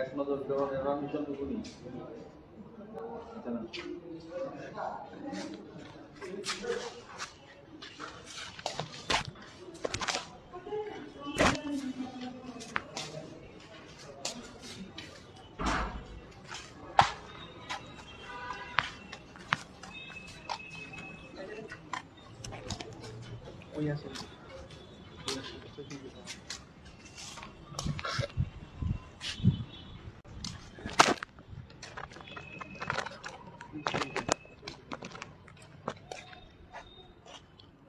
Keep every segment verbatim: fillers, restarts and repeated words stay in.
এক নজর গ্রহণের আমি সন্তুকুনি।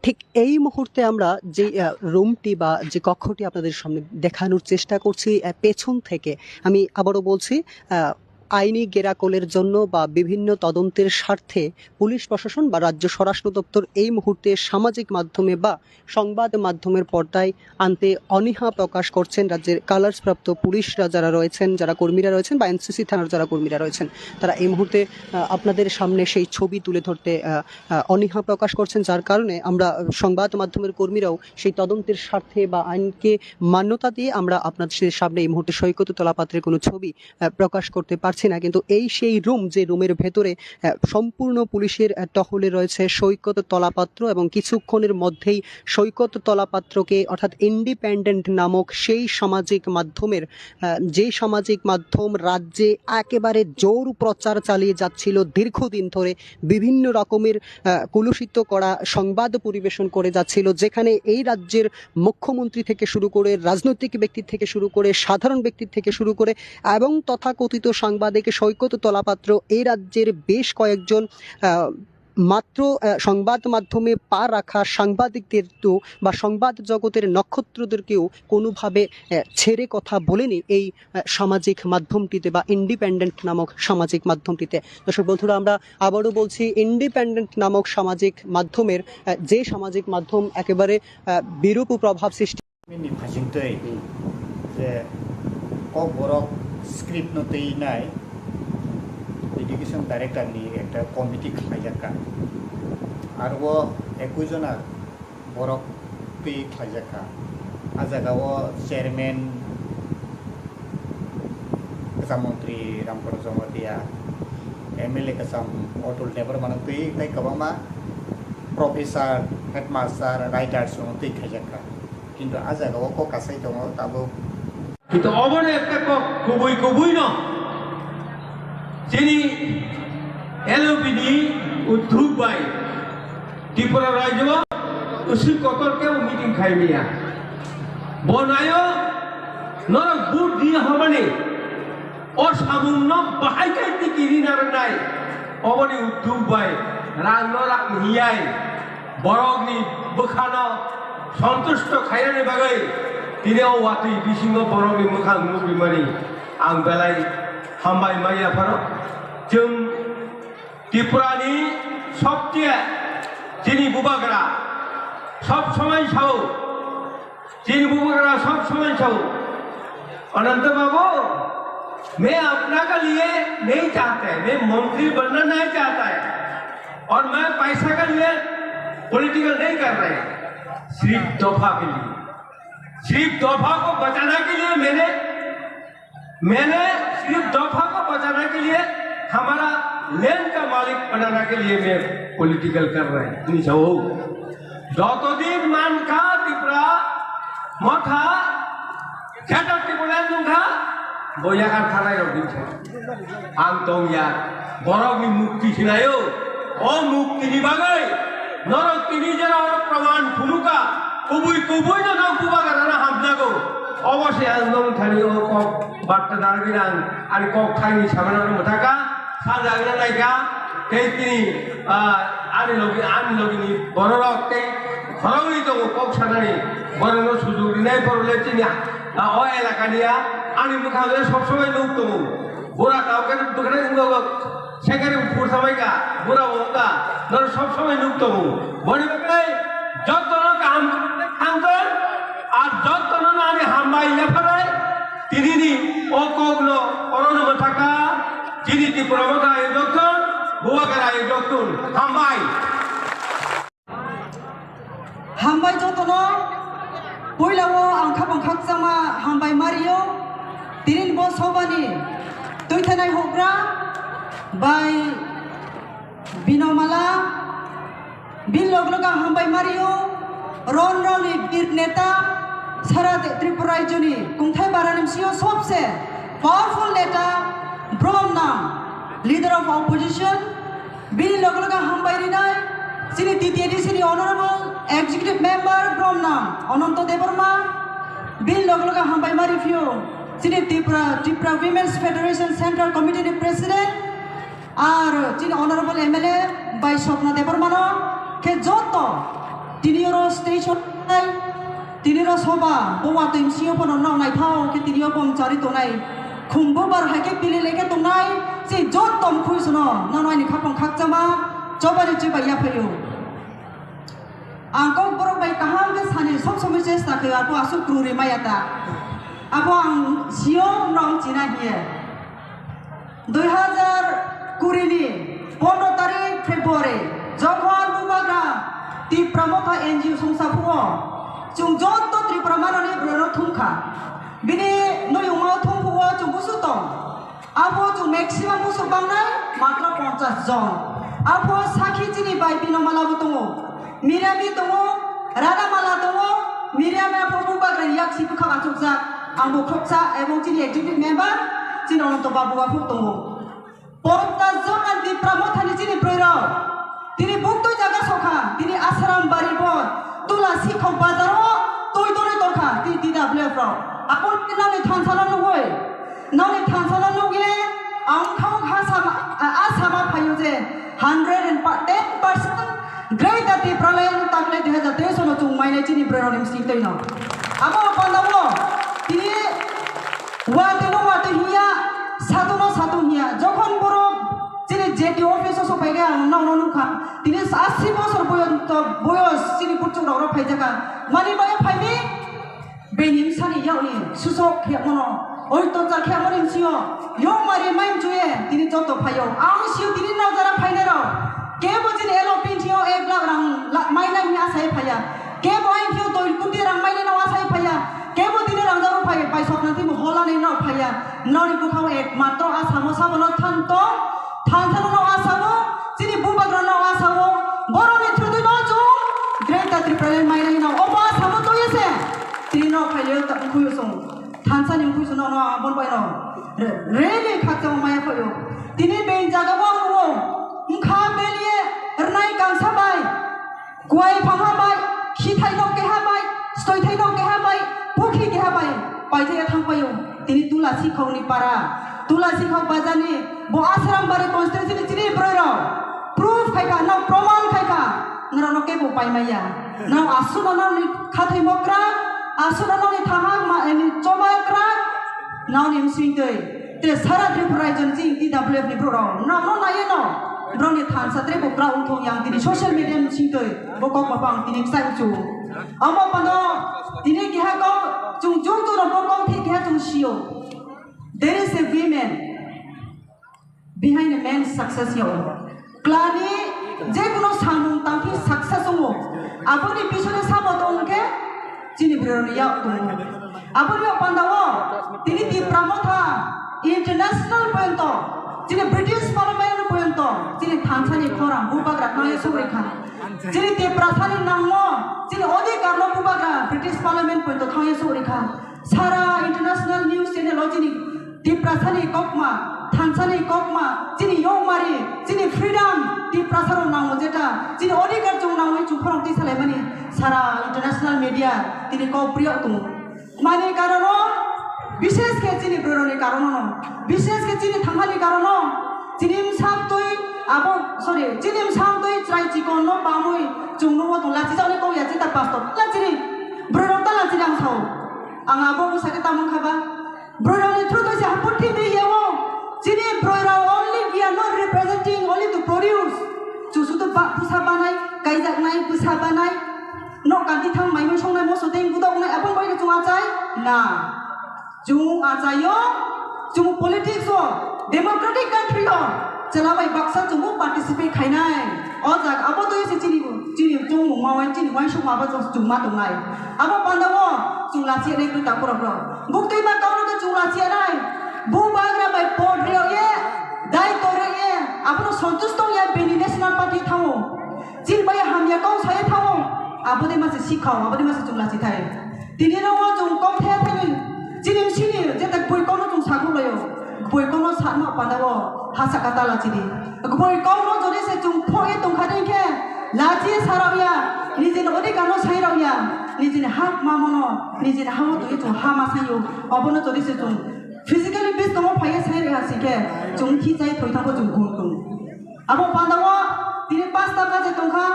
ঠিক এই মুহূর্তে আমরা যে, আহ, রুমটি বা যে কক্ষটি আপনাদের সামনে দেখানোর চেষ্টা করছি, আহ, পেছন থেকে, আমি আবারও বলছি, আহ, আইনি গেরাকলের জন্য বা বিভিন্ন তদন্তের স্বার্থে পুলিশ প্রশাসন বা রাজ্য স্বরাষ্ট্র দপ্তর এই মুহূর্তে সামাজিক মাধ্যমে বা সংবাদ মাধ্যমের পর্দায় আনতে অনীহা প্রকাশ করছেন রাজ্যের কালার্স প্রাপ্ত পুলিশরা যারা রয়েছেন, যারা কর্মীরা রয়েছেন বা এনসিসি থানার যারা কর্মীরা রয়েছেন, তারা এই মুহূর্তে, আহ, আপনাদের সামনে সেই ছবি তুলে ধরতে, আহ, আহ, অনীহা প্রকাশ করছেন, যার কারণে আমরা সংবাদ মাধ্যমের কর্মীরাও সেই তদন্তের স্বার্থে বা আইনকে মান্যতা দিয়ে আমরা আপনাদের সামনে এই মুহূর্তে সৈকত তলাপাত্রের কোনো ছবি, আহ, প্রকাশ করতে পারছি না। কিন্তু এই সেই রুম, যে রুমের ভেতরে, আহ, সম্পূর্ণ পুলিশের, আহ, টহলে রয়েছে সৈকত তলাপাত্র এবং কিছুক্ষণের মধ্যেই সৈকত তলাপাত্রকে, অর্থাৎ ইন্ডিপেন্ডেন্ট নামক সেই সামাজিক মাধ্যমের, আহ, যে সামাজিক মাধ্যম রাজ্যে একেবারে জোর প্রচার চালিয়ে যাচ্ছিল দীর্ঘদিন ধরে, বিভিন্ন রকমের, আহ, কলুষিত করা সংবাদ পরিবেশন করে যাচ্ছিল, যেখানে এই রাজ্যের মুখ্যমন্ত্রী থেকে শুরু করে, রাজনৈতিক ব্যক্তি থেকে শুরু করে, সাধারণ ব্যক্তি থেকে শুরু করে এবং তথাকথিত সাংবাদিক সৈকত তলাপাত্র এই রাজ্যের বেশ কয়েকজন, আহ, মাত্র, আহ, সংবাদ মাধ্যমে পা রাখা সাংবাদিকদের তো বা সংবাদ জগতের নক্ষত্রদেরকেও কোনোভাবে, আহ, ছেড়ে কথা বলেনি এই, আহ, সামাজিক মাধ্যমটিতে বা ইন্ডিপেন্ডেন্ট নামক সামাজিক মাধ্যমটিতে। দর্শক বন্ধুরা, আমরা আবারও বলছি, ইন্ডিপেন্ডেন্ট নামক সামাজিক মাধ্যমের, আহ, যে সামাজিক মাধ্যম একেবারে, আহ, বিরূপ প্রভাব সৃষ্টি Ni phasingtwi je Kokborok script no twi nai education director ni ekta committee khlaijakha. Aro o ekui jona borok twi khlaijakha. A jaga o chairman kwcham montri Ramkoro Jamatia, M L A kwcham Atul Debbarma no twi tei kwbangma professor, headmaster, writers no twi khaijakha. Kintu a jaga o kok kasai tongo tabuk. Kintu obono ekta kok kubui kubui no. Chini L O B ni uddhuk bai Tripura rajyo usik kotor kebo meeting khai maya. Bo nayo norok vote diya hamani. O samungno bahai khe tiki rina rwnai. Oboni uddhuk bai rangno rang hiyai borokni bwkhano sontusto khainani bagwi tini o watwi bisingo borokni mwkhang nugwimani ang belai hambai manya phano. Chwng Tripurani sobtiya chini bubagra sob somoi sao, chini bubagra sob somoi sao, "Ananta babu, main apna ke liye nahi chahta hai, main mantri banna nahi chahta hai, aur main paisa ke liye political nahi kar raha hai, sirf dofa ke liye, sirf dofa ko bachane ke liye maine, maine sirf dofa ko bachane ke liye, hamara land ka malik banane ke liye main political kar raha hai." Chwng sao. Jotodin mankha Tipra Motha, Greater Tipraland wngkha, bo yakartharnai rok din se. Ang tongya, borokni mukti sinaio, o muktini bagwi norok tini jora oro proman phunukha, kubui kubui no nok bubagrano hamjago. Obo se ang nong thani o kok barta dargwi ang ani kok thaini samano mwthaka. Sajagna naikha, tei tini, ah, ani logi, ani logini bororok tei khoroknwi tongo kok sanani, borokno sujuk rinai borok le chini, ah, o elakani ya, ani mwkhang le sob somoi nuk tongo. Bura kau khe bwkhwnai wngkha, sekari phur samaikha, bura wngkha, norok sob somoi nuk tongo. Boni bagwi jotono kaham thangkon, ar jotono ani hambai yapharai, tinini o kokno orono mwthaka. Chini Tipra Motha ayodokton, Bubagra ayodokton. Hambai. Hambai jotono, puila o ang khapang khakchangma hambai mario. Tini bo sobani tuithanai houhgra bai Binomala, bini log loga hambai mario, ron roni bir neta, sara de-, Tripura rajyoni kungthai barani bisingo sobse powerful neta, brom nam, leader of opposition, bini log loga hambai rinai, chini T T A D C ni honorable executive member brom nam, Ananto Debbarma, bini log loga hambai mari phio, chini Tripura, Tripura Women's Federation Central Committee ni president, Ar chini honorable M L A bai Swapna Debbarmano khe joto tini oro station nai, tini oro soba bo watwi msio phano nok naithao khe tini o bomchari tongnai. Khumbo bar hai khe pilile khe tongnai, se joto mkhui sono nono ani khapang khakchama chobani chibai yaphaio. Ang kok borok bai kaham khe sani sob somoi chesta khe abo aswk kruri maya ta. Abo ang sio nong china hiye. Dui hazar kuri ni pondro tarik February, jokhon Bubagra Tipra Motha N G O songsa phuo, chwng joto Tripura manani bwrwino thumkha. Bini nuyungmao thumphuru chwng busu tong. Abo chwng maximum busu bangnai matro ponchas jon. Abo sakhi chini bai Binomala bo tongo. Mirami tongo, Radhamala tongo, Mirami apho Bubagrani yaksi bwkhak achukjak, ang bo khoroksa ebong chini executive member, chini Ananto Babu apho tongo. Ponchas jon ang Tipra Mothani chini bwrwirok, tini buktwi jaga sokha, tini Asaram bari bo, Tula Sikhok bazaro, twi tongwi tongkha, tini T W F rok. Abo nini thansano nugwi, nini thansano nugwi, ang khauk ha sama, a, a sama phaio je, hundred and ten percent Greater Tipraland taklai dui hazar teis no chwng mainai chini bwrwirokni bising twi no. Abo pandao tini watwi no watwi hiya, satu no satu hiya. Jokhon borok chini J D office o sokphaikha ang nokno nukha. Tini asi bosor boyos, boyos chini puchuk rok rok phaijakha. Mani bayo phaini? Bini bwsani yakni susok khemo no, oitocharkhe amoni msio, yong mari mai mchuye, tini joto phaio. Ang sio tini nokjara phainai rok. Kebo chini L O P ni thio ek lakh rang la-, mainai hwnwi asai phaiya. Kebo aini thio doi koti rang mainai no asai phaiya. Kebo tini rang jaro phai, pai sokna timo hola nai no phaiya. Noni bukhao ek matro asamo sabono thanto, thansa no asamo, chini bubagra no asamo, boroni thudui no chung, Greater Tipraland mainai no, obo asamo toyese. Tini no khailio ta kuyo song. Thansa ni kuyo song no, no, abon bai no. Re, re ni khaksa maya khayo. Tini ben jaga bo ang wo. Mkha belie, rnai kangsa bai. Kuai phangha bai, khithai no keha bai, stoithai no keha bai, pukhi keha bai. Paithai ya thang payo. Tini Tula Sikhok ni para. Tula Sikhok bazar ni, bo Asaram bari constituency ni chini broi rok. Proof khai kha, no proman khai kha. Nrano kebo paimaya. Nrao asuna nrao ni khathai mokra, asuna nrao ni thahak ma, ni choba kra, nrao ni msing tei. Te sara Tripura rajyo ni chini T W F ni borok rao. Nrao no nai no. Borok ni thansa tre bo kra ungthong yang tini social media ni msing tei. Bo kok bapang tini bsai uchu. Amo pano tini keha kok chung chung chung rok bo kok thi keha chung sio. There is a women behind a man's success ya o. Klani je kono samung tangpi success wngo. Aboni pisone samo tong khe chini bwrwirokni yak tongo. Aboni o pandao tini Tipra Motha international poyonto, chini British Parliament poyonto, chini thansani khorang bubagra thangya sugri kha. Chini Tiprasani nangmo, chini odhikar no bubagra British Parliament poyonto thangya sugri kha. Sara international news channel o chini Tiprasani kokma, thansani kokma, chini yongmari, chini freedom, Tiprasarok nango jeta, chini odhikar chwng nangwi chwng khorang twi salaimani sara international media tini kok priyo tongo. Mani karono, bishes khe chini bwrwirokni karono, bishes khe chini thangmani karono, chini bwsang twi abo, sorry, chini bwsang twi chwrai chikon no bamwi chwng nungwi tong lachijaknai kok ya chita pastor. Lachini, bwrwirok ta lachini ang sao. Ang abo bwsa khe tamung kha ba. Bwrwirokni through twi se ha purthimbi yao. Chini bwrwirok only we are not representing only to produce. Chwng sudu ba-, bwsa banai, kaijaknai, bwsa banai. Nok kanti thang maimai songnai moso tei budoknai aboni bagwi chwng achai? Na. Chwng achaio, chwng politics o, democratic country o, chwla bai baksa chwngbo participate khainai. O jaga abo twi se chini, chini chwngmung ma wai, chini uansukma abo chwng ma tongnai. Abo pandao chwng lachiya nai twi takhurok rok. Buktwi ma kauno khe chwng lachiya nai. Bubagra bai pot rw ye, dai tor rw ye, abono santush tong ya bini national party thango. Chini bai hamya kau sai thango. Abo de ma se sikhao, abo de ma se chwng lachi thai. Tini no o chwng kok the thani chini sini jeta boi kokno chwng sakhuklaio. Boi kokno sakma pandao ha saka tala chini. Boi kokno jodi se chwng phoi tongkha dei khe lachi sarok ya, nijini odhikar no sai rok ya, nijini hak ma mono, nijini hamo twi chwng ha ma saio. Obono jodi se chwng physically biskango phaiya sai rok ya sikhe chwng khi chai thoi thango chwng gun tong. Abo pandao tini pasta baje tongkha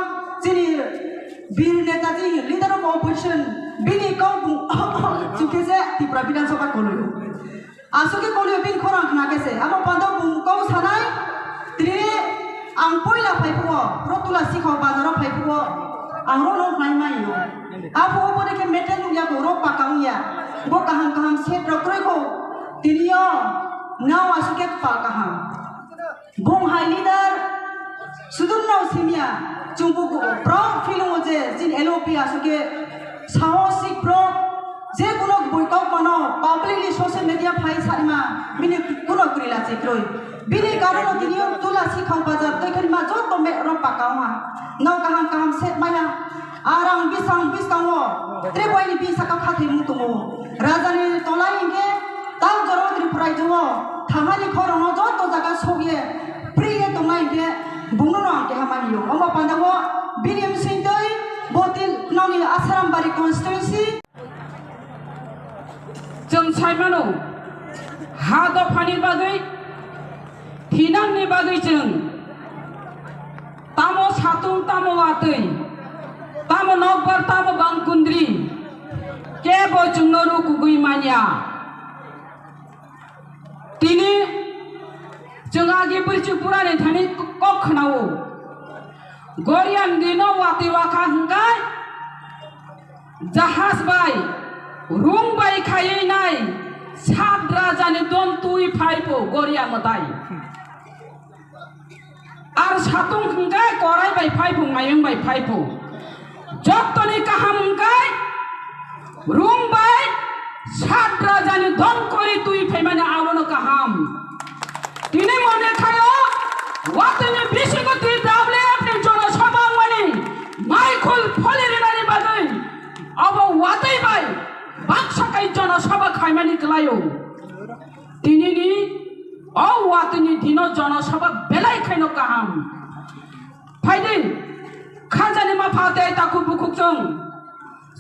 chini Bir Netaji, leader of opposition, bini kok bung chukhe se Tripura Bidhan Sabha kolio. Aswk khe kolio bini khorang khna khe se. Abo pandao bung kok sanai, tini ang poila phai phuo, Rotula Sikhao bazaro phai phuo, ang rokno hnai mai yo. Aphuo boni khe metel nung ya ko, rok paka wng ya. Bo kaham kaham set rok kroi ko, tini yo nao aswk khe pal kaham. Bung hai leader sudurno simya, chwngbo proud feel wngo je chini L O P aswk khe sahosik borok, je kuno boi kok mano publicly social media phai sarima bini kuno kwrwi lachi kwrwi. Bini karono tini o Tulasi Khao bazar twi kharima joto me rok paka wngha. No kaham kaham set maya. Arang bisang biskango Tripura ni bisaka khathai mung tongo. Rajani tolai hinkhe tal jora Tripura raijo o thangani khorokno joto jaga sokye priye tongnai hinkhe bungno no ang keha mani yo. Omo pandao bini bwswng twi bo tin noni Asarambari constituency. Chwng sai mano, ha dophani bagwi, thinangni bagwi chwng tamo satung, tamo watwi, tamo nokbar, tamo bangkundri, kebo chwngno rukugwi manya. Tini chwng agi bwrwichwng purani thani kok khwnao. Gorian dino watwi wakha hwnkhe jahaj bai, rung bai khaiwi nai sat rajani don twi phai pho Goria mwtai. Ar satung hwnkhe korai bai phai pho, mayung bai phai pho. Jottoni kaham hwnkhe rung bai sat rajani don kori twi phaimani abono kaham. Tini mone khayo, watwini bisingo T W F ni jono sabha wngmani maikhul pholi rinani bagwi abo watwi bai baksa kai jono sabha khaimani kwlaio. Tinini o watwini dino jono sabha belai khaino kaham. Phaidi, khanjani ma pha tei takhuk bukhuk chwng.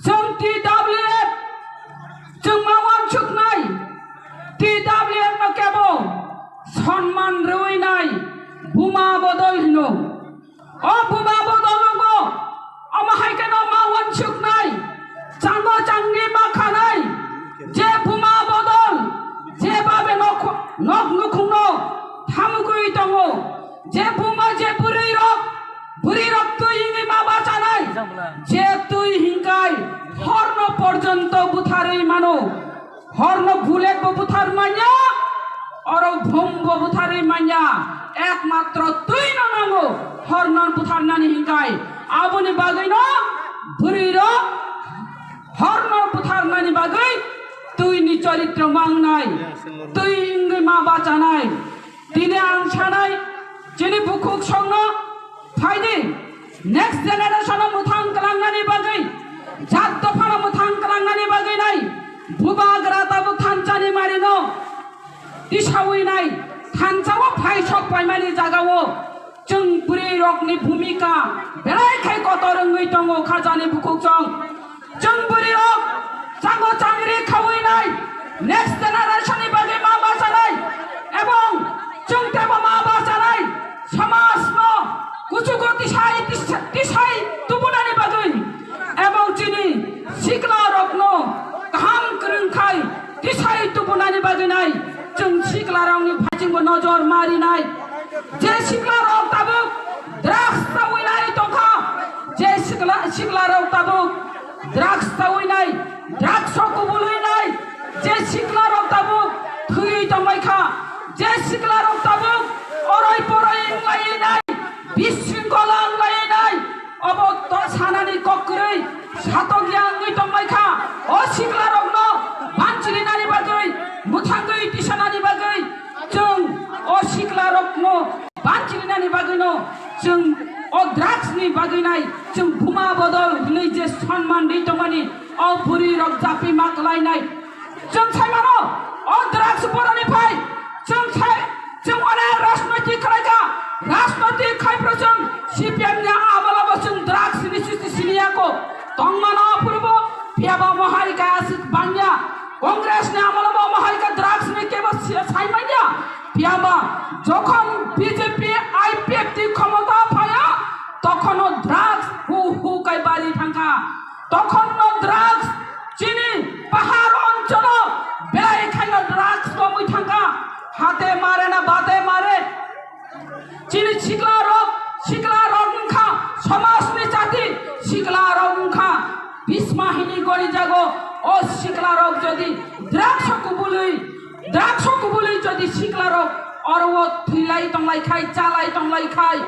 Chwng T W F, chwng ma wansuknai. T W F no kebo sonman rwui nai, buma bodol hino. O buma bodol no bo, omo hai kheno ma wansuknai. Chango changni ma khanai. Je buma bodol, je babe nok, nok nukhungno thamugwi tongo. Je buma je bwrwi rok, bwrwi rok twi hwnwi ma bachanai. Je twi hinkai horno porjonto butharwi mano. Horno bullet bo buthar manya, oro bom bo butharwi manya. Ekmatro twi no nango horno butharnani hinkai. Aboni bagwino bwrwi rok horno butharnani bagwi twi ni choritro mangnai, twi wngwi ma bachanai. Tini ang sanai, chini bukhuk songno phaidi, next generation o mwthang kwlangnani bagwi, jat dophano mwthang kwlangnani bagwi nai, bubagra tabuk thansa ni mari no tisawi nai, thansa o phai sok paimani jaga o chwng bwrwi rok ni bhumika belai khai kotor wngwi tongo khajani bukhuk song. Chwng bwrwi rok chango changri khawi nai, next generation ni bagwi ma bachanai, ebong chwng tebo ma bachanai, samaj no kuchugo tisai, tisai, tisai tubunani bagwi, ebong chini sikla rok no kaham kwrwng khai tisai tubunani bagwi nai, chwng sikla rok ni phaichingbo nojor ma rinai. Je sikla rok tabuk drugs chawi nai tongkha, je sikla, sikla rok tabuk drugs chawi nai, drugs o kubului nai, je sikla rok tabuk thwi tongbai kha, je sikla rok tabuk oroi poroi wnglai nai, bising gola wnglai Satokya wngwi tongbai kha. O siklarokno banchirinani bagwi, mwthangwi tisanani bagwi chwng o siklarokno banchirinani bagwino chwng o drugs ni bagwi nai chwng buma bodol hwnwi je sonman ri tongmani o bwrwi rok japi ma kwlainai. Chwng sai mano, o drugs boroni phai, chwng sai, chwng onek rajnoitik khlai kha, rajnoitik khai phuru chwng C P M ni amolo bo chwng drugs ni sisi siniya ko, tong mano aphuru bo, phiya ba mohai kaya aswk bangya, Congress ni amolo bo mohai ka drugs ni kebo si-, sai manya, phiya ba jokhon B J P I P F T khomota phaya, tokhono drugs hu hu kai bari thangkha. Tokhono drugs chini pahar oncholo belai khaino drugs romwi thangkha. Hate mare na bate mare. Chini sikla rok, sikla rok wngkha somajni chati, sikla rok wngkha bisma hini gori jago. O sikla rok jodi drugs o kubului Drugs o kubului jodi siklarok oro o thwilai tonglai khai, chalai tonglai khai,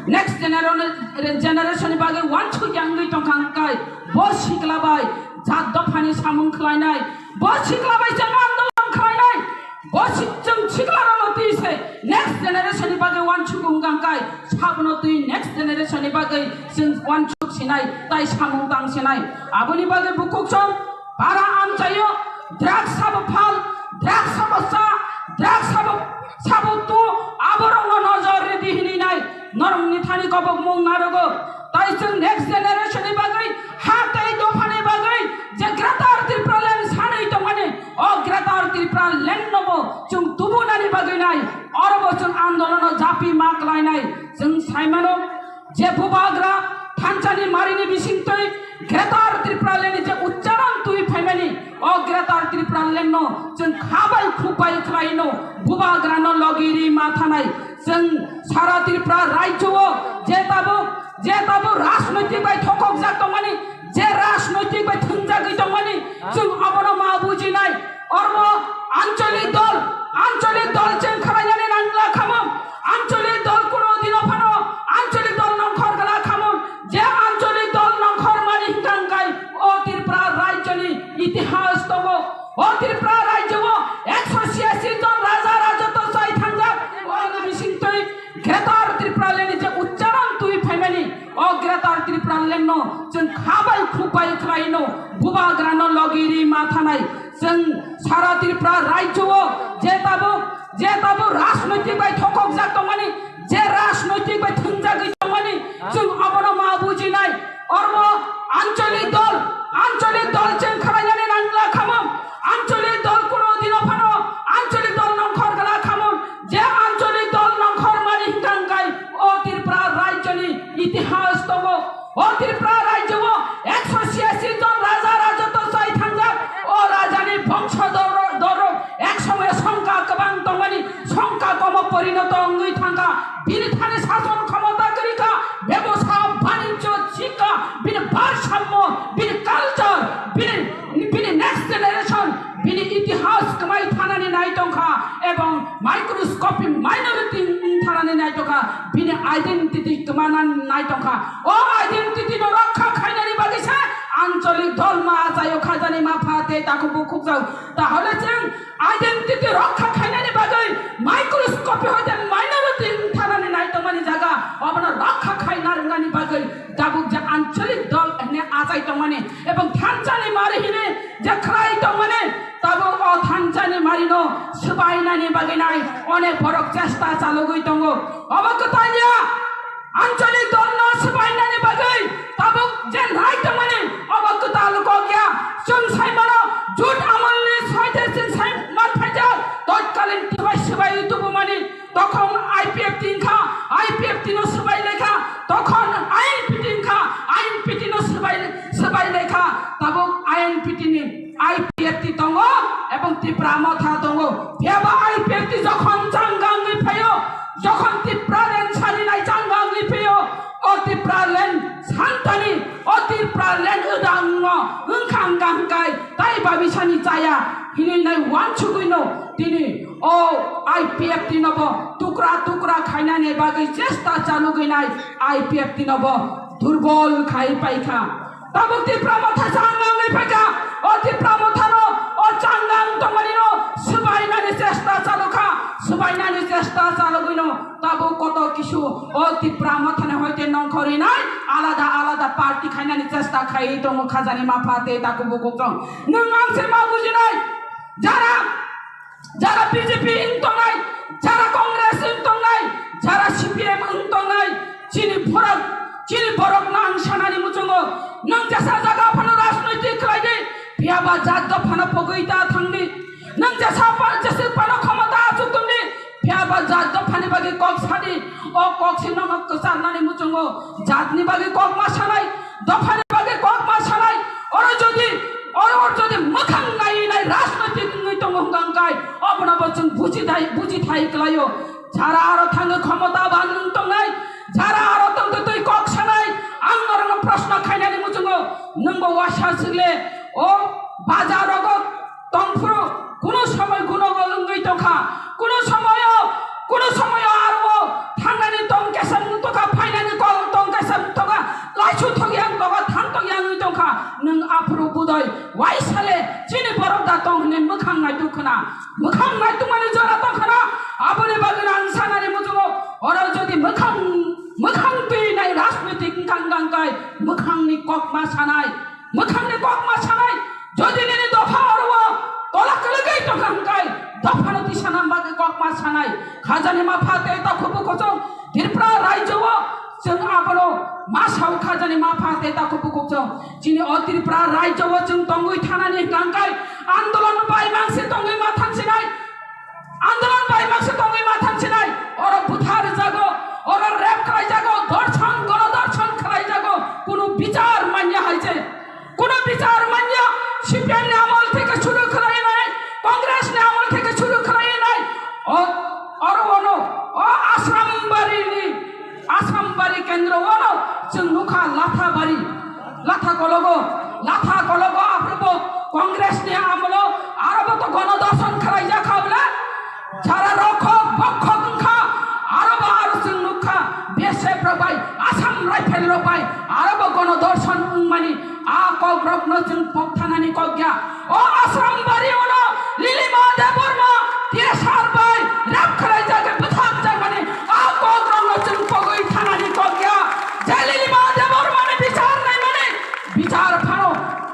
next genera-, generation ni bagwi uansukya wngwi tongkha hwnkhai bo sikla bai jat dophani samung khlainai, bo sikla bai chwng andolon khlainai, bo sik-, chwng siklarokno twi se next generation ni bagwi uansuk wngkha hwnkhai sabono twi next generation ni bagwi chwng uansuk sinai tai samung tang sinai. Aboni bagwi bukhuk chwng Para amchaio, drugs sabo phal, drugs sabo cha, drugs sabo, sabo tu, aborokno nojor ridi hini nai, norokni thani kobokmung narogo. Tai chwng next generation ni bagwi, ha tei dophani bagwi, je Greater Tipraland sanwi tongmani, o Greater Tipraland nobo chwng tubunani bagwi nai, orobo chwng andolono japi ma klainai, chwng saimano, Je bubagra thanchani marini bisingtwi Greater Tripura Land ni je uchcharon twi phaimani, o Greater Tripura Land no chwng khabai khukbai khlaino bubagrano logi ri ma thanai. Chwng sara Tripura rajyo o je tabuk, je tabuk rajnoitik bai thokokjak tongmani, je rajnoitik bai thwngjagwi tongmani, chwng abono ma bujinai. Ormo ancholik dol, ancholik dol chwng khwlainani nangla khamung. Ancholik dol kuno dino phano ancholik dol nongkhor gla khamung. Je ancholik dol nongkhor mani hwnkha hwnkhe o Tripura rajyoni itihas tongo. O Tripura rajyo o ekso chhiyasi jon raja rajotw chai thangjak. Oni bisingtwi Greater Tripura Land ni je uchcharon twi phaimani, o Greater Tripura Land no chwng khabai khukbai khlaino bubagrano logi ri ma thanai. Chwng sara Tripura rajyo o je tabuk, je tabuk rajnoitik bai thokokjak tongmani, je rajnoitik bai thwngjagwi tongmani, chwng abono ma bujinai. Ormo ancholik dol, ancholik dol chwng khwlainani nangla khamung. Ancholik dol kuno dino phano ancholik dol nongkhor gla khamung. Je ancholik dol nongkhor mani hwnkha hwnkhe o Tripura rajyoni itihas tongo. O Tripura rajyo o ekso chhiyasi jon raja rajotw chai thangjak. O rajani bongso dor-, dorok ek somoyo songkha kwbang tongmani, songkha komo porinoto wngwi thangkha. Bini thani sason khomota kwrwi kha, bebosa, banijyo, chikha, bini barsammo, bini culture, bini, bini next generation, bini itihas kwmai thanani nai tongkha, ebong microscopic minority wng thanani nai tongkha, bini identity kwmanani nai tongkha. O identity no rokha khainani bagwi se ancholik dol ma achaio khajani ma pha tei takhuk bukhuk jao. Tahole chwng identity rokha khainani bagwi microscopic hoite minority wng thanani nai tongmani jaga obono rokha khaina rwngnani bagwi tabuk je ancholik dol hwnwi achai tongmani ebong thanchani mari hwnwi je khlai tongmani, tabuk o thanchani marino swbainani bagwi nai onek borok chesta chalogwi tongo. Obo kwtal ya, ancholik dolno swbainani bagwi tabuk je nai tongmani obo kwtal kok ya. Chwng sai mano, jut amolni soite chwng sai man phaijak, totkalin tibai swbai tubumani. Tokhon I P F T wngkha, I P F T no swbai lekha, tokhon I N P T wngkha, I N P T no swbai, swbai lekha, tabuk I N P T ni I P F T tongo, ebong Tipra Motha tongo. Phiya ba I P F T jokhon changangwi phaio, jokhon Tipraland sarinai changangwi phaio, o Tipraland santani, o Tipraland wdangno wngkha hwnkha hwnkhe tai babisani chaya hinwi nai uansugwino tini o I P F T nobo tukra tukra khainani bagwi chesta chalugwinai I P F T nobo durbol khai paikha. Tabuk Tipra Motha changang ni paikha. O Tipra Mothano, o changang tongmani no swbainani chesta chalukha, swbainani chesta chalugwino tabuk koto kisu o Tipra Mothani hoite nongkhorinai alada alada party khainani chesta khai tongo khajani mapha tei takhuk bukhuk chwng. Nwng ang se ma bujinai, jara Jara B J P wng tongnai, jara Congress wng tongnai, jara C P M wng tongnai, chini borok, chini borok no ang sanani muchungo, nwng jesa jaga phano rajnoitik khlai di, phiya ba jat dophano pogwi ta thang di, nwng jesa pa-, jesa phano khomota achuk tong di, phiya ba jat dophani bagwi kok sa di, o kok se nono kwcharnani muchungo, jatni bagwi kok ma sanai, dophani bagwi kok ma sanai, oro jodi, oro jodi mwkhang nai nai rajnoitik wngwi tongo hwnkha hwnkhe, obono bo chwng buji thai, buji thai kwlaio. Jara aro thangwi khomota ban wng tongnai, jara aro tongtwi twi kok sanai, ang norokno proshno khainani muchungo, nwngbo uaisa swk le, o bajar rogo tongphuru kuno somoi gunogo wngwi tongkha, kuno somoio, kuno somoio aro thangnani tong kesa wng tongkha, phainani kok tong kesa wng tongkha, laisu thokya wng tongkha, thang tokya wngwi tongkha, nwng aphuru budoi waisale chini borok da tong hwnwi mwkhang naituk khna, mwkhang naitukmani jora tong khna, aboni bagwino ang sanani muchungo oro jodi mwkhang, mwkhang twi nai rajnoitik wngkha wngkha wngkhai mwkhangni kok ma sanai, Mwkhangni kok ma sanai, jodi nini dopha oro o tola kwlwgwi tongkha hwnkhe, dophano tisana bagwi kok ma sanai. Khajani mapha tei takhuk bukhuk chwng Tripura rajyo o chwng abono ma sao khajani mapha tei takhuk bukhuk chwng. Chini o Tripura rajyo o chwng tongwi thanani hwnkhe andolon bai mangsi tongwi ma thansinai. Andolon bai mangsi tongwi ma thansinai, oro butharjago, oro rape khlaijago, dorshon, gonodorshan khlaijago, kunu bichar manya hai se. Kunu bichar manya, C P M ni amol theke shuru khlainai, Congress ni amol theke shuru khlainai. O, oro ono, o Asrambari ni Asambari kendro ono chwng nukha Lathabari, Lathakologo, Lathakologo aphrubo Congress ni amolo arobo to gonodorshan khlaijak kha bwle, jara rokhok bokhok wngkha, arobo aro chwng nukha B S F rok bai, Assam Rifle rok bai arobo gonodorshan wngmani a kokrokno chwng pokthanani kok ya. O Asrambari ono Lilima Debbarma T S R bai rape khlaijak, bwthakjakmani a kokrokno chwng pogwi thanani kok ya. Je Lilima Debbarmani bichar naimani bichar phano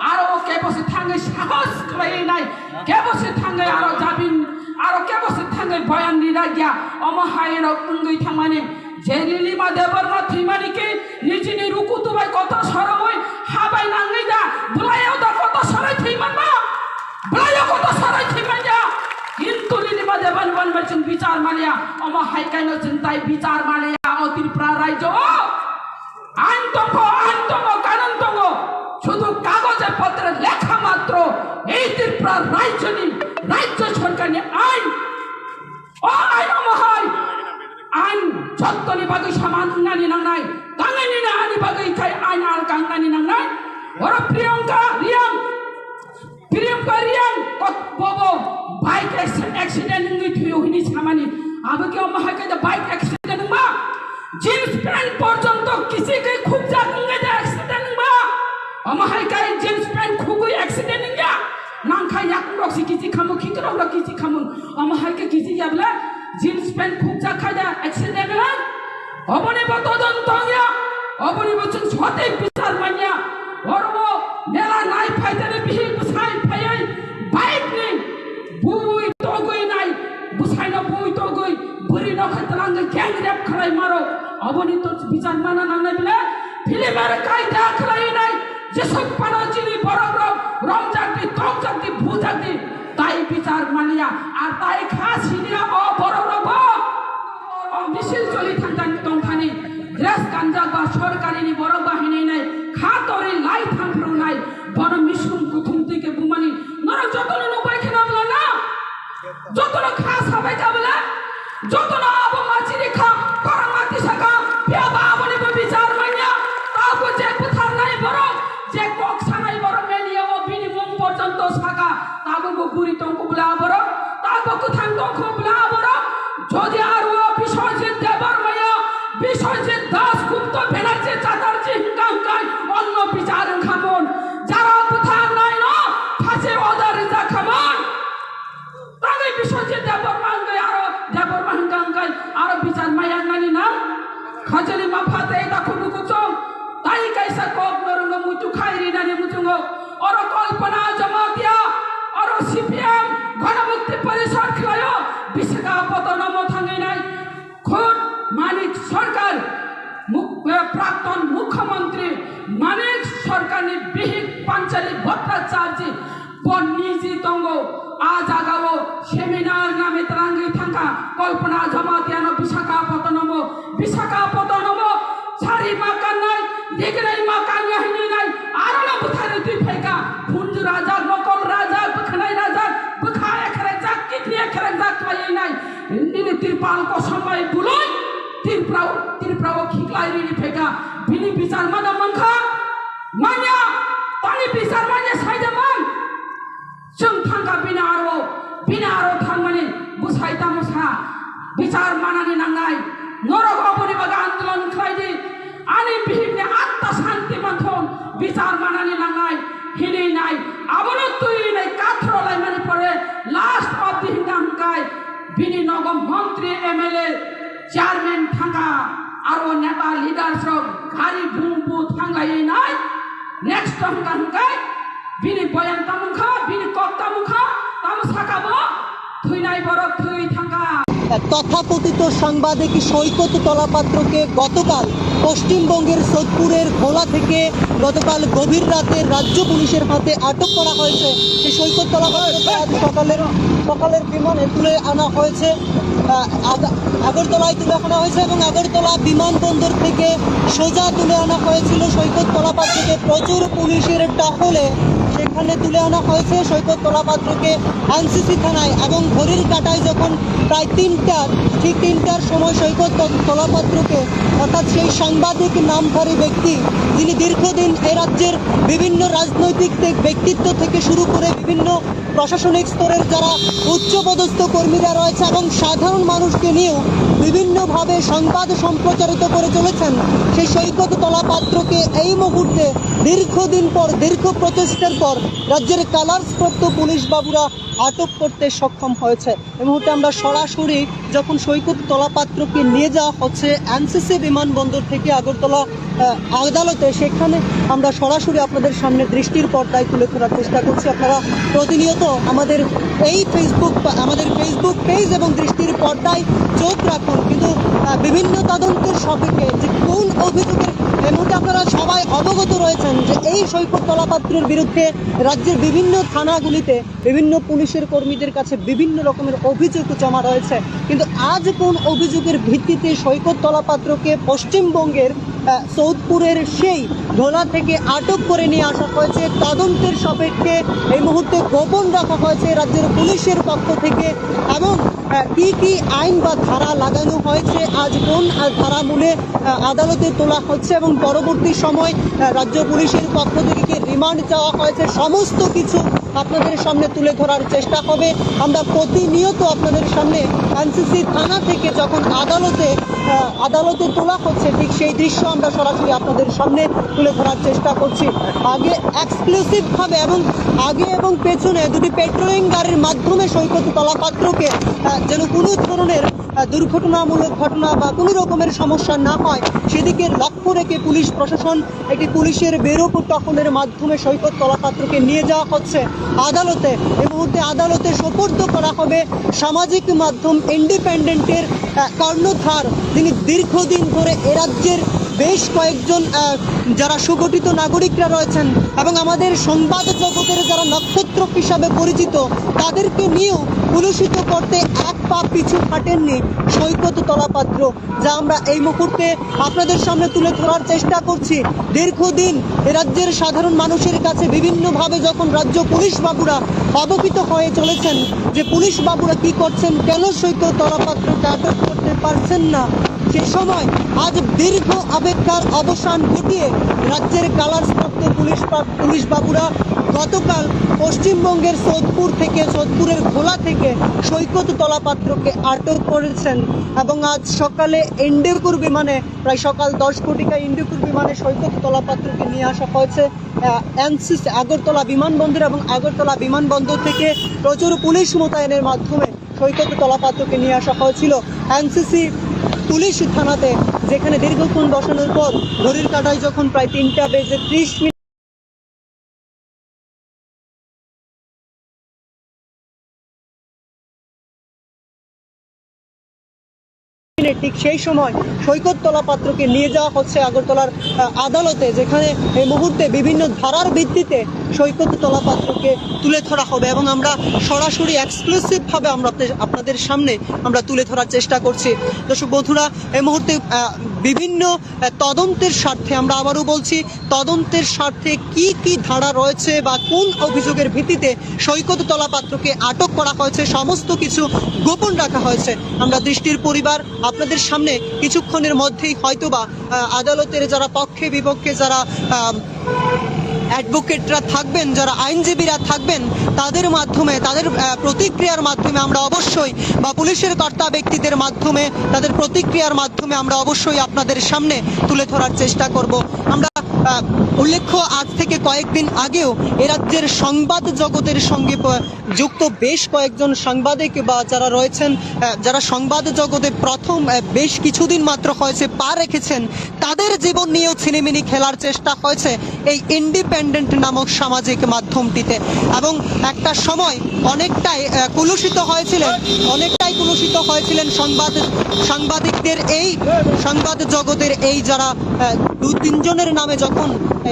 aro o kebo se thangwi sahos khlaiwi nai, kebo se thangwi aro jabin, aro kebo se thangwi boyan rinai ya. Omo hai rok wngwi thangmani. Je Lilima Debbarma thwimani khe nijini rukutu bai kotor sorowi ha bai nangwi da, bwlaio da kotor soroi thwimanma? Bwlaio kotor soroi thwimanya? Kintu Lilima Debbarma bai chwng bichar maliya, omo hai kaino chwng tai bichar maliya o Tripura rajyo o. Ain tongkho, ain tongo, kanun tongo, sudhu kagoje potre lekha matro ei Tripura rajyoni, rajyo sorkarni ain. O aino mohai, ain jottoni bagwi saman wngnani nangnai, tangwi nini ani bagwi khai ain alka wngnani nangnai. Oro Priyanka Reang, Priyanka Reang kot bobo bike acc-, accident wngwi thwiyo hini samani, abo khe omo hai khe da bike accident wngma? Jeans pant porjonto kichigwi khukjak wngwi da accident wngma? Omo hai khe jeans pant khugwi accident wngya? Nangkha yakung rok se kichi khamu, khikrok rok kichi khamu. Omo hai khe kichi ya bwle jeans pant khukjak khai da accident wng? Oboni bo todonto wngya, oboni bo chwng sothik bichar manya. Oro bo mela nai phaitani bihik bwsai phaiwi bike ni bui togwi nai, bwsaino bui togwi bwrwi no khe twlangwi gang rape khlai maro. Oboni to bichar mana nangnai bwle, film ar kaida khlai nai. Jesuk phano chini borok rok romjak di, tokjak di, bujak di, tai bichar maliya, ar tai kha siniya o borok rok bo. O misil choli thangthani tongthani, dress kanjak ba sorkari ni borok ba hinwi nai, kha torwi lai thangphru nai, bono misum kuthum twi khe bumani, norok jotono nukbai kheno bwla na? Jotono kha sabai kha bwla? Jotono abo machiri kha, korang mati saka, phiya ba aboni bo bichar manya. Tabo je butharnai borok, je kok sanai borok media o bini mung porjonto saka, tabo bo guri tongkho bwla borok, tabo kwthang tongkho bwla borok. Jodi aro Biswajit Debbarmaya, Biswajit Das Gupta Banerjee Mukhyamantri Manik Sarkarni bihik Panchali Bhattacharjee bo niji tongo. A jagao seminar name twrangwi thangkha Kalpana Jamatiano Visakhapatnamo, Visakhapatnamo sari ma kannai, dignai ma kannai hinwi nai, arono bwtharwi twi phaikha. Khunju raja, mokol raja, bwkhanai raja, bwkha ekhrejak, kidney ekhrejak khlaiwi nai. Nini Tripal kosom bai bului Tripura, Tripura o khiklai rini phaikha. Bini bichar mano mankha, manya, tani bichar manya saida man. Chwng thangkha bini aro, bini aro thangmani bwsai tamo sa. Bichar manani nangnai. Norok oboni bagwi andolon khlai di. Ani bihikni atta santi manthon bichar manani nangnai. Hinwi nai. Abono twi nai kathro laimani pore last of the hinga hwnkai. Bini nogo montri, M L A, chairman thangkha, aro neta leaders rok gari bum bu thanglaiwi nai. Next thangkha hwnkhe bini boyan tamo kha, bini kok tamo kha, tamo saka bo thwinai borok thwi thangkha. তথাকথিত সাংবাদিক সৈকত তলাপাত্রকে গতকাল পশ্চিমবঙ্গের সোদপুরের ভোলা থেকে গতকাল গভীর রাতে রাজ্য পুলিশের হাতে আটক করা হয়েছে। সেই সৈকত তলাপাত্রকে আজ সকালের সকালের বিমানে তুলে আনা হয়েছে। আহ, আগ-, আগরতলায় তুলে আনা হয়েছে এবং আগরতলা বিমানবন্দর থেকে সোজা তুলে আনা হয়েছিল সৈকত তলাপাত্রকে প্রচুর পুলিশের টহলে। সেখানে তুলে আনা হয়েছে সৈকত তলাপাত্রকে এনসিসি থানায় এবং ঘড়ির কাঁটায় যখন প্রায় তিনটার, ঠিক তিনটার সময় সৈকত ত-, তলাপাত্রকে, অর্থাৎ সেই সাংবাদিক নামধারী ব্যক্তি, যিনি দীর্ঘদিন এ রাজ্যের বিভিন্ন রাজনৈতিক তে-, ব্যক্তিত্ব থেকে শুরু করে বিভিন্ন প্রশাসনিক স্তরের যারা উচ্চপদস্থ কর্মীরা রয়েছে এবং সাধারণ মানুষকে নিয়েও বিভিন্নভাবে সংবাদ সম্প্রচারিত করে চলেছেন, সেই সৈকত তলাপাত্রকে এই মুহূর্তে দীর্ঘদিন পর, দীর্ঘ প্রচেষ্টার পর রাজ্যের কালার্স প্রাপ্ত পুলিশ বাবুরা আটক করতে সক্ষম হয়েছে। এই মুহূর্তে আমরা সরাসরি যখন সৈকত তলাপাত্রকে নিয়ে যাওয়া হচ্ছে এনসিসি বিমানবন্দর থেকে আগরতলা, আহ, আদালতে, সেখানে আমরা সরাসরি আপনাদের সামনে দৃষ্টির পর্দায় তুলে ধরার চেষ্টা করছি। আপনারা প্রতিনিয়ত আমাদের এই Facebook পা-, আমাদের Facebook পেজ এবং দৃষ্টির পর্দায় চোখ রাখুন। কিন্তু, আহ, বিভিন্ন তদন্তের সাপেক্ষে যে কোন অভিযোগের, এই মুহূর্তে আপনারা সবাই অবগত রয়েছেন যে এই সৈকত তলাপাত্রর বিরুদ্ধে রাজ্যের বিভিন্ন থানাগুলিতে বিভিন্ন পুলিশের কর্মীদের কাছে বিভিন্ন রকমের অভিযোগ জমা রয়েছে, কিন্তু আজ কোন অভিযোগের ভিত্তিতে সৈকত তলাপাত্রকে পশ্চিমবঙ্গের, আহ, সৌদপুরের সেই ভোলা থেকে আটক করে নিয়ে আসা হয়েছে? তদন্তের সাপেক্ষে এই মুহূর্তে গোপন রাখা হয়েছে রাজ্যের পুলিশের পক্ষ থেকে এবং, আহ, কি কি আইন বা ধারা লাগানো হয়েছে, আজ কোন, আহ, ধারা মূলে, আহ, আদালতে তোলা হচ্ছে এবং পরবর্তী সময়, আহ, রাজ্য পুলিশের পক্ষ থেকে কি রিমান্ড চাওয়া হয়েছে, সমস্ত কিছু আপনাদের সামনে তুলে ধরার চেষ্টা হবে। আমরা প্রতিনিয়ত আপনাদের সামনে এনসিসি থানা থেকে যখন আদালতে, আহ, আদালতে তোলা হচ্ছে, ঠিক সেই দৃশ্য আমরা সরাসরি আপনাদের সামনে তুলে ধরার চেষ্টা করছি। আগে এক্সক্লুসিভ ভাবে এবং আগে এবং পেছনে দুটি পেট্রোলিং গাড়ির মাধ্যমে সৈকত তলাপাত্রকে, আহ, যেন কোনো ধরনের, আহ, দুর্ঘটনামূলক ঘটনা বা কোনো রকমের সমস্যা না হয়, সেদিকে লক্ষ্য রেখে পুলিশ প্রশাসন একটি পুলিশের বেরোপ টহলের মাধ্যমে সৈকত তলাপাত্রকে নিয়ে যাওয়া হচ্ছে আদালতে। এই মুহূর্তে আদালতে সোপর্দ করা হবে সামাজিক মাধ্যম ইন্ডিপেন্ডেন্টের, আহ, কর্ণধার, যিনি দীর্ঘদিন ধরে এ রাজ্যের বেশ কয়েকজন, আহ, যারা সুগঠিত নাগরিকরা রয়েছেন এবং আমাদের সংবাদ জগতের যারা নক্ষত্র হিসাবে পরিচিত, তাদেরকে নিয়েও কলুষিত করতে এক পা পিছু হাঁটেননি সৈকত তলাপাত্র, যা আমরা এই মুহূর্তে আপনাদের সামনে তুলে ধরার চেষ্টা করছি। দীর্ঘদিন এ রাজ্যের সাধারণ মানুষের কাছে বিভিন্নভাবে যখন রাজ্য পুলিশ বাবুরা অবহিত হয়ে চলেছেন যে পুলিশ বাবুরা কি করছেন, কেন সৈকত তলাপাত্রকে আটক করতে পারছেন না, সে সময় আজ দীর্ঘ অপেক্ষার অবসান ঘটিয়ে রাজ্যের কালার্স প্রাপ্ত পুলিশ পা-, পুলিশ বাবুরা গতকাল পশ্চিমবঙ্গের সোদপুর থেকে, সোদপুরের ভোলা থেকে সৈকত তলাপাত্রকে আটক করেছেন এবং আজ সকালে ইন্ডিগোর বিমানে, প্রায় সকাল দশ ঘটিকা ইন্ডিগোর বিমানে সৈকত তলাপাত্রকে নিয়ে আসা হয়েছে, আহ, এনসিসি আগরতলা বিমানবন্দর এবং আগরতলা বিমানবন্দর থেকে প্রচুর পুলিশ মোতায়েনের মাধ্যমে সৈকত তলাপাত্রকে নিয়ে আসা হয়েছিল এনসিসি পুলিশ থানাতে, যেখানে দীর্ঘক্ষণ বসানোর পর ঘড়ির কাঁটায় যখন প্রায় তিনটা বেজে ত্রিশ মিনিট মিনিট ঠিক সেই সময় সৈকত তলা পাত্রকে নিয়ে যাওয়া হচ্ছে আগরতলার আহ, আদালতে, যেখানে এই মুহূর্তে বিভিন্ন ধারার ভিত্তিতে সৈকত তলা পাত্রকে তুলে ধরা হবে এবং আমরা সরাসরি এক্সক্লুসিভ ভাবে আমরা আপনাদের, আপনাদের সামনে আমরা তুলে ধরার চেষ্টা করছি। দর্শক বন্ধুরা, এই মুহূর্তে আহ, বিভিন্ন আহ, তদন্তের স্বার্থে, আমরা আবারও বলছি, তদন্তের স্বার্থে কি কি ধারা রয়েছে বা কোন অভিযোগের ভিত্তিতে সৈকত তলা পাত্রকে আটক করা হয়েছে, সমস্ত কিছু গোপন রাখা হয়েছে। আমরা দৃষ্টির পরিবার আপনাদের সামনে কিছুক্ষণের মধ্যেই হয়তোবা আহ, আদালতের যারা পক্ষে বিপক্ষে যারা আহ, অ্যাডভোকেটরা থাকবেন, যারা আইনজীবীরা থাকবেন, তাদের মাধ্যমে, তাদের আহ, প্রতিক্রিয়ার মাধ্যমে আমরা অবশ্যই, বা পুলিশের কর্তা ব্যক্তিদের মাধ্যমে, তাদের প্রতিক্রিয়ার মাধ্যমে আমরা অবশ্যই আপনাদের সামনে তুলে ধরার চেষ্টা করব। আমরা আহ, উল্লেখ্য, আজ থেকে কয়েকদিন আগেও এ রাজ্যের সংবাদ জগতের সঙ্গে প- যুক্ত বেশ কয়েকজন সাংবাদিক বা যারা রয়েছেন, আহ, যারা সংবাদ জগতে প্রথম আহ, বেশ কিছুদিন মাত্র হয়েছে পা রেখেছেন, তাদের জীবন নিয়েও ছিনিমিনি খেলার চেষ্টা হয়েছে এই ইন্ডিপেন্ডেন্ট নামক সামাজিক মাধ্যমটিতে। এবং একটা সময় অনেকটাই আহ, কুলুষিত হয়েছিলেন, অনেকটাই কুলুষিত হয়েছিলেন সংবাদ সাংবাদিকদের এই সংবাদ জগতের এই যারা আহ, দু তিনজনের নামে যখন আহ,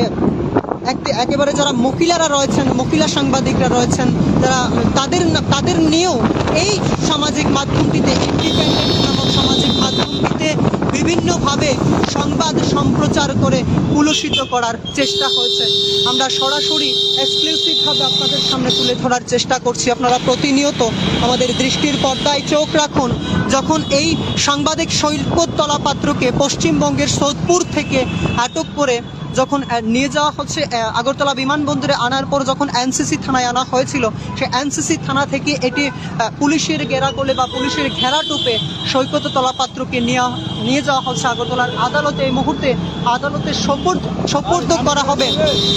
এক- একেবারে যারা মহিলারা রয়েছেন, মহিলা সাংবাদিকরা রয়েছেন, যারা তাদের না- তাদের নিয়েও এই সামাজিক মাধ্যমটিতে, ইন্ডিপেন্ডেন্ট নামক সামাজিক মাধ্যমটিতে বিভিন্নভাবে সংবাদ সম্প্রচার করে কুলুষিত করার চেষ্টা হয়েছে। আমরা সরাসরি এক্সক্লুসিভ ভাবে আপনাদের সামনে তুলে ধরার চেষ্টা করছি। আপনারা প্রতিনিয়ত আমাদের দৃষ্টির পর্দায় চোখ রাখুন। যখন এই সাংবাদিক সৈকত তলা পাত্রকে পশ্চিমবঙ্গের সোদপুর থেকে আটক করে যখন আহ, নিয়ে যাওয়া হচ্ছে আহ, আগরতলা বিমানবন্দরে, আনার পর যখন এনসিসি থানায় আনা হয়েছিল, সে এনসিসি থানা থেকে এটি আহ, পুলিশের ঘেরাকোলে বা পুলিশের ঘেরাটোপে সৈকত তলা পাত্রকে নিয়ে নিয়ে যাওয়া হচ্ছে আগরতলার আদালতে। এই মুহূর্তে আদালতে সোপর্দ সোপর্দ করা হবে,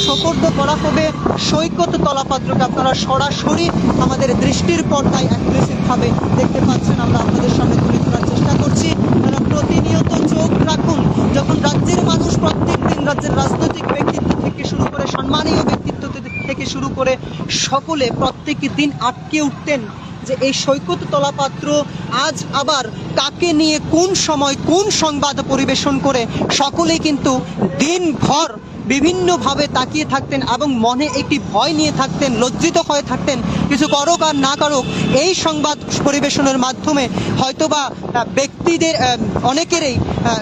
সোপর্দ করা হবে সৈকত তলা পাত্রকে। আপনারা সরাসরি আমাদের দৃষ্টির পর্দায় এক্সক্লুসিভ ভাবে দেখতে পাচ্ছেন, আমরা আপনাদের সামনে তুলে ধরার চেষ্টা করছি। তারা প্রতিনিয়ত চোখ রাখুন, যখন রাজ্যের মানুষ প্রত্যেক দিন রাজ্যের রাজনৈতিক ব্যক্তিত্ব থেকে শুরু করে সম্মানীয় ব্যক্তিত্ব থেকে শুরু করে সকলে প্রত্যেক দিন আটকে উঠতেন যে এই সৈকত তলা পাত্র আজ আবার কাকে নিয়ে কোন সময় কোন সংবাদ পরিবেশন করে, সকলেই কিন্তু দিনভর বিভিন্নভাবে তাকিয়ে থাকতেন এবং মনে একটি ভয় নিয়ে থাকতেন, লজ্জিত হয়ে থাকতেন। কিছু করুক আর না করুক, এই সংবাদ পরিবেশনের মাধ্যমে হয়তোবা আহ, ব্যক্তিদের আহ, অনেকেরই আহ,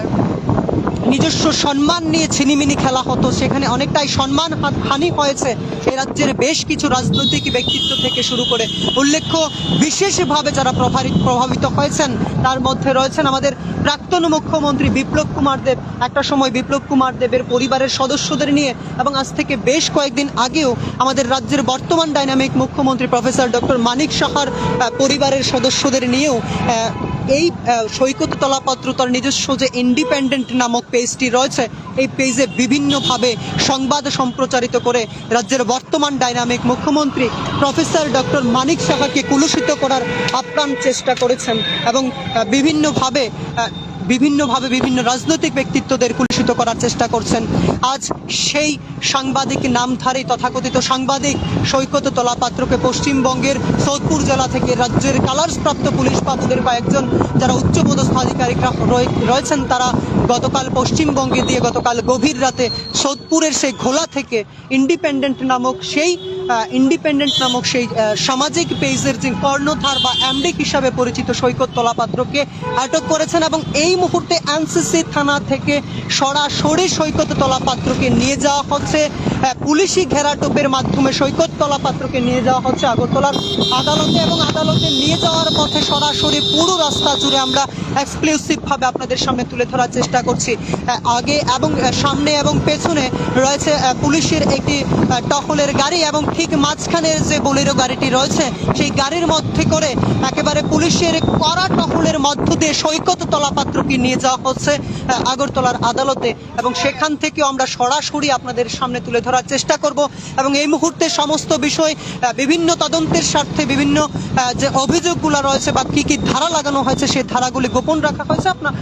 নিজস্ব সম্মান নিয়ে ছিনিমিনি খেলা হতো, সেখানে অনেকটাই সম্মান হা- হানি হয়েছে এই রাজ্যের বেশ কিছু রাজনৈতিক ব্যক্তিত্ব থেকে শুরু করে। উল্লেখ্য, বিশেষভাবে যারা প্রভারি- প্রভাবিত হয়েছেন, তার মধ্যে রয়েছেন আমাদের প্রাক্তন মুখ্যমন্ত্রী বিপ্লব কুমার দেব। একটা সময় বিপ্লব কুমার দেবের পরিবারের সদস্যদের নিয়ে এবং আজ থেকে বেশ কয়েকদিন আগেও আমাদের রাজ্যের বর্তমান ডাইনামিক মুখ্যমন্ত্রী প্রফেসর ডক্টর মানিক সাহার আহ, পরিবারের সদস্যদের নিয়েও আহ, এই আহ, সৈকত তলাপাত্র তার নিজস্ব যে ইন্ডিপেন্ডেন্ট নামক পেজটি রয়েছে, এই পেজে বিভিন্নভাবে সংবাদ সম্প্রচারিত করে রাজ্যের বর্তমান ডাইনামিক মুখ্যমন্ত্রী প্রফেসর ডক্টর মানিক সাহাকে কুলুষিত করার আপ্রাণ চেষ্টা করেছেন এবং আহ, বিভিন্নভাবে আহ, বিভিন্নভাবে বিভিন্ন রাজনৈতিক ব্যক্তিত্বদের কুলুষিত করার চেষ্টা করছেন। আজ সেই সাংবাদিক নামধারী তথাকথিত সাংবাদিক সৈকত তলাপাত্রকে পশ্চিমবঙ্গের সোদপুর জেলা থেকে রাজ্যের কালার্স প্রাপ্ত পুলিশ বাবুদের কয়েকজন যারা উচ্চপদস্থ আধিকারিকরা রয়ে- রয়েছেন, তারা গতকাল পশ্চিমবঙ্গে দিয়ে গতকাল গভীর রাতে সোদপুরের সেই ঘোলা থেকে ইন্ডিপেন্ডেন্ট নামক সেই আহ, ইন্ডিপেন্ডেন্ট নামক সেই আহ, সামাজিক পেজের যে কর্ণধার বা এমডি হিসাবে পরিচিত সৈকত তলাপাত্রকে আটক করেছেন এবং এই মুহূর্তে এনসিসি থানা থেকে সরাসরি সৈকত তলাপাত্রকে নিয়ে যাওয়া হচ্ছে আহ, পুলিশি ঘেরাটোপের মাধ্যমে। সৈকত তলাপাত্রকে নিয়ে যাওয়া হচ্ছে আগরতলার আদালতে এবং আদালতে নিয়ে যাওয়ার পথে সরাসরি পুরো রাস্তা জুড়ে আমরা এক্সক্লুসিভ ভাবে আপনাদের সামনে তুলে ধরার চেষ্টা করছি। আহ, আগে এবং আহ, সামনে এবং পেছনে রয়েছে আহ, পুলিশের একটি আহ, টহলের গাড়ি এবং ঠিক মাঝখানের যে বোলেরো গাড়িটি রয়েছে, সেই গাড়ির মধ্যে করে একেবারে পুলিশের কড়া টহলের মধ্য দিয়ে সৈকত তলাপাত্রকে নিয়ে যাওয়া হচ্ছে আহ, আগরতলার আদালতে এবং সেখান থেকেও আমরা সরাসরি আপনাদের সামনে তুলে ধরার চেষ্টা করব। এবং এই মুহূর্তে সমস্ত বিষয় আহ, বিভিন্ন তদন্তের স্বার্থে বিভিন্ন আহ, যে অভিযোগগুলো রয়েছে বা কি কি ধারা লাগানো হয়েছে, সেই ধারাগুলি গোপন রাখা হয়েছে। আপনার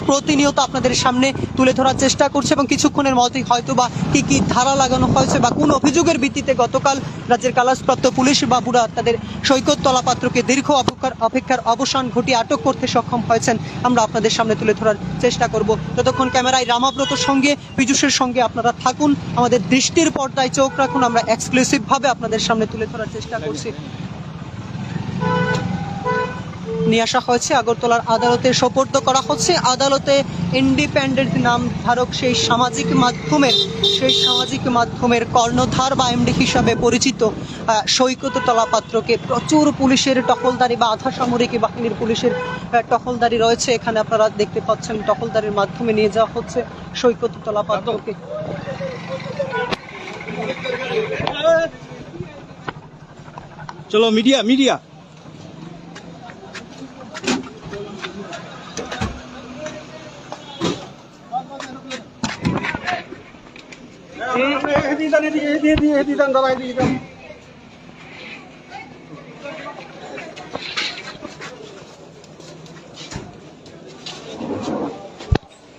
প্রতিনিয়ত আপনাদের সামনে তুলে ধরার চেষ্টা করছে এবং কিছুক্ষণের মধ্যেই হয়তো বা কি কি ধারা লাগানো হয়েছে বা কোন অভিযোগের ভিত্তিতে গতকাল রাজ্যের কালাসপ্রাপ্ত পুলিশ বাবুরা তাদের সৈকত তলাপাত্রকে দীর্ঘ অপেক্ষার অপেক্ষার অবসান ঘটিয়ে আটক করতে সক্ষম হয়েছেন, আমরা আপনাদের সামনে তুলে ধরার চেষ্টা করব। ততক্ষণ ক্যামেরায় রামাব্রতর সঙ্গে, পীযুষের সঙ্গে আপনারা থাকুন, আমাদের দৃষ্টির পর্দায় চোখ রাখুন। আমরা এক্সক্লুসিভ ভাবে আপনাদের সামনে তুলে ধরার চেষ্টা করছি। নিয়ে আসা হয়েছে আগরতলার আদালতে, সোপর্দ করা হচ্ছে আদালতে। ইন্ডিপেন্ডেন্ট নাম ধারক সেই সামাজিক মাধ্যমের সেই সামাজিক মাধ্যমের কর্ণধার বা এমডি হিসাবে পরিচিত আহ, সৈকত তলাপাত্রকে প্রচুর পুলিশের টহলদারি বা আধা সামরিক বাহিনীর পুলিশের আহ, টহলদারি রয়েছে। এখানে আপনারা দেখতে পাচ্ছেন, টহলদারির মাধ্যমে নিয়ে যাওয়া হচ্ছে সৈকত তলাপাত্রকে। চলো, মিডিয়া, মিডিয়া।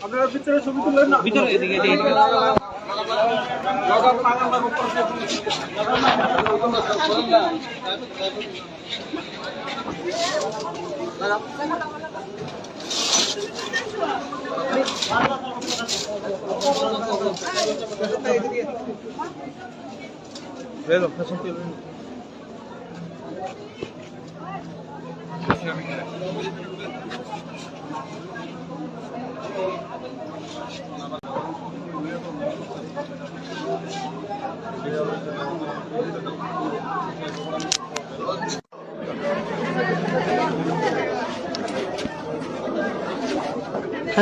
আপনারা ভিতরে ছবি তুললেন না? ভিতরে, এদিকে, এদিকে।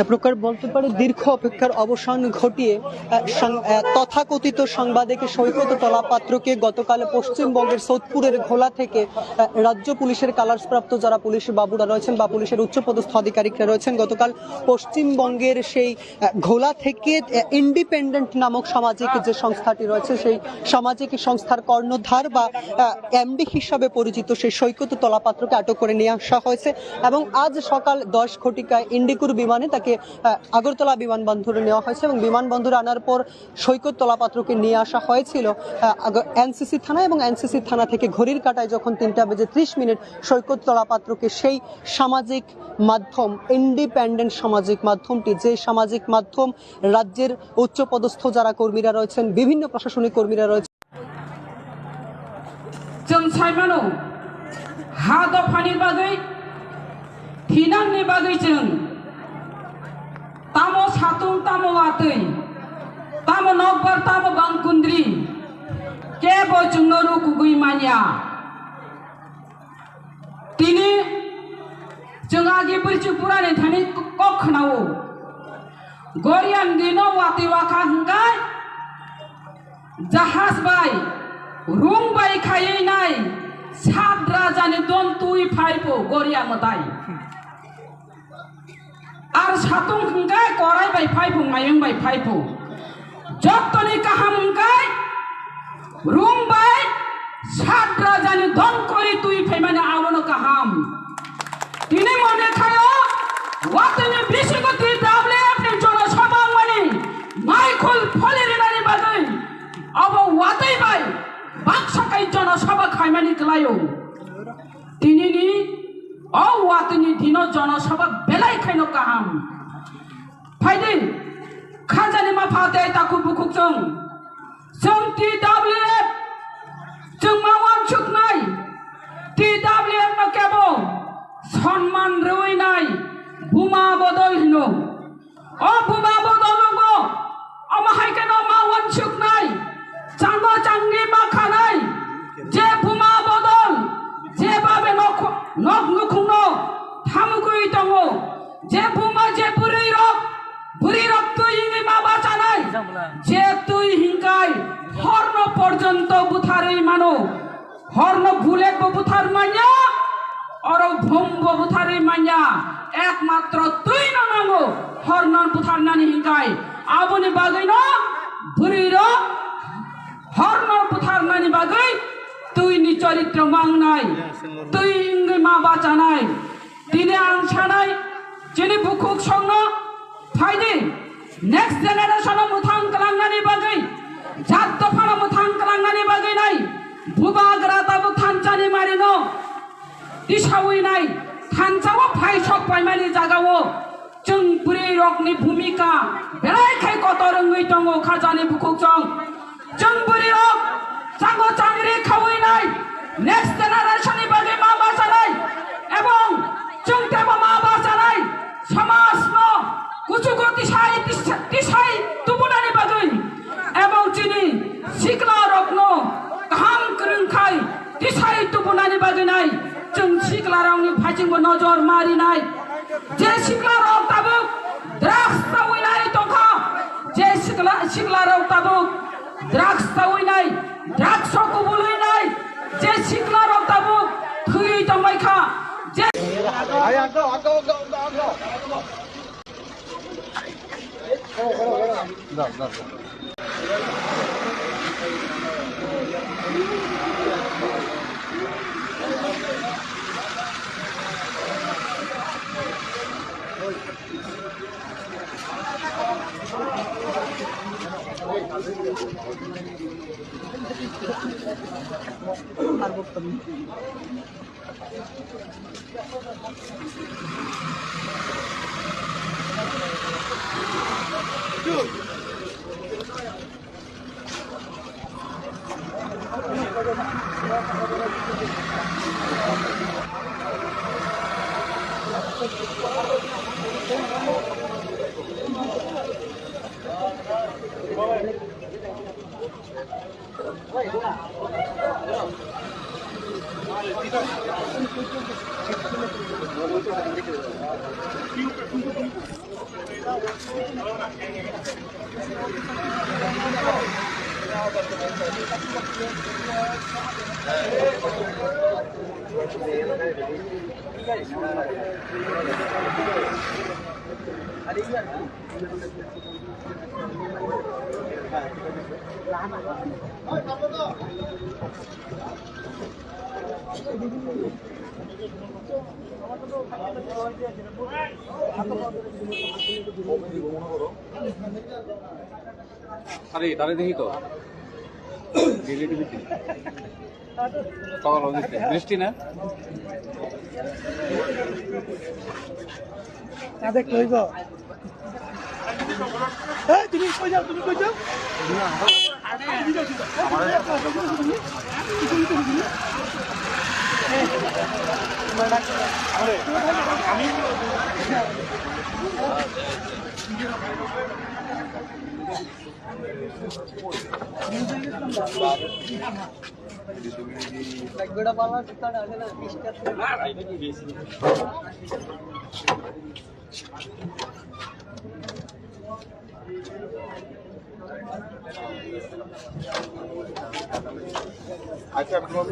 এক প্রকার বলতে পারে দীর্ঘ অপেক্ষার অবসান ঘটিয়ে, আহ, সাং-, আহ, তথাকথিত সাংবাদিক সৈকত তলাপাত্রকে গতকাল পশ্চিমবঙ্গের সোদপুরের ঘোলা থেকে, আহ, রাজ্য পুলিশের কালার্স প্রাপ্ত যারা পুলিশ বাবুরা রয়েছেন বা পুলিশের উচ্চপদস্থ আধিকারিকরা রয়েছেন, গতকাল পশ্চিমবঙ্গের সেই, আহ, ঘোলা থেকে, আহ, ইন্ডিপেন্ডেন্ট নামক সামাজিক যে সংস্থাটি রয়েছে, সেই সামাজিক সংস্থার কর্ণধার বা, আহ, এমডি হিসাবে পরিচিত সেই সৈকত তলাপাত্রকে আটক করে নিয়ে আসা হয়েছে এবং আজ সকাল দশ ঘটিকায় ইন্ডিগোর বিমানে তাকে, আহ, আগরতলা বিমানবন্দরে নেওয়া হয়েছে এবং বিমানবন্দরে আনার পর সৈকত তলাপাত্রকে নিয়ে আসা হয়েছিল, আহ, আগ-, এনসিসি থানা এবং এনসিসি থানা থেকে ঘড়ির কাঁটায় যখন তিনটা বেজে ত্রিশ মিনিট সৈকত তলাপাত্রকে সেই সামাজিক মাধ্যম, ইন্ডিপেন্ডেন্ট সামাজিক মাধ্যমটি, যে সামাজিক মাধ্যম রাজ্যের উচ্চপদস্থ যারা কর্মীরা রয়েছেন, বিভিন্ন প্রশাসনিক কর্মীরা রয়েছেন। Chwng sai mano, ha dophani bagwi, thinangni bagwi chwng tamo satung, tamo watwi, tamo nokbar, tamo bangkundri, kebo chwngno rukugwi manya. Tini chwng agi bwrwichwng burani thani kok khwnao. Gorian dino watwi wakha hwnkhe jahaj bai, rung bai khaiwi nai, sat rajani don twi phai pho Gorian mwtai. Ar satung hwnkhe korai bai phai pho, mayung bai phai pho. Jottoni kaham hwnkhe rung bai sat rajani don kori twi phaimani abono kaham. Tini mone khayo, watwini bisingo T W F ni jono sabha wngmani maikhul pholi rinani bagwi abo watwi bai baksa kai jono sabha khaimani kwlaio. Tinini o watwini dino jono sabha belai khaino kaham. Phaidi, khajani ma pha tei takhuk bukhuk chwng. Chwng T W F, chwng ma wansuknai. T W F no kebo sonman rwui nai, buma bodol hino. O buma bodol no bo, omo hai kheno ma wansuknai, chango changni ma khanai, je buma bodol, je babe nok, nok nukhungno thamugwi tongo, je buma je bwrwi rok, bwrwi rok twi hini ma bachanai, je twi hinkai horno porjonto butharwi mano. Horno bullet bo buthar manya, oro bom bo butharwi manya, ekmatro twi no nango horno butharnani hinkai. Aboni bagwi no bwrwi rok horno butharnani bagwi twi ni choritro mangnai, twi wngwi ma bachanai. Tini ang sanai, Chini bukhuk songno phaidi, next generation o mwthang kwlangnani bagwi, jat dophano mwthang kwlangnani bagwi nai, bubagra tabuk thanchani marino tisawi nai, thanchao phaisok paimani jagao chwng bwrwi rokni bhumika belai khai kotor wngwi tongo khajani bukhuk song. Chwng bwrwi rok chango changri khawi nai, next generation ni bagwi ma bachanai, ebong chwng tebo ma bachanai, samaj no kuchugo tisai, tisai, tisai tubunani bagwi, ebong chini sikla rokno kaham kwrwng khai tisai tubunani bagwi nai, chwng sikla rokni phaisingbo nojor ma rinai. Je sikla rok tabuk drugs chawi nai tongkha, je sikla, sikla rok tabuk drugs chawi nai, drugs o kubului nai, je sikla rok tabuk thwi tongbai kha, je আরে, তারে দেখি তো। Relativity। তখন ওই যে বৃষ্টি না? তাদের কই গো? এই, তুমি কই যাও, তুমি কই যাও? তুমি যাও, তুমি যাও। এই, তুমি যাও, তুমি যাও। এই, তুমি যাও, তুমি যাও। এই, তোমার ডাক। আরে, আমি আচ্ছা, আমি তোমার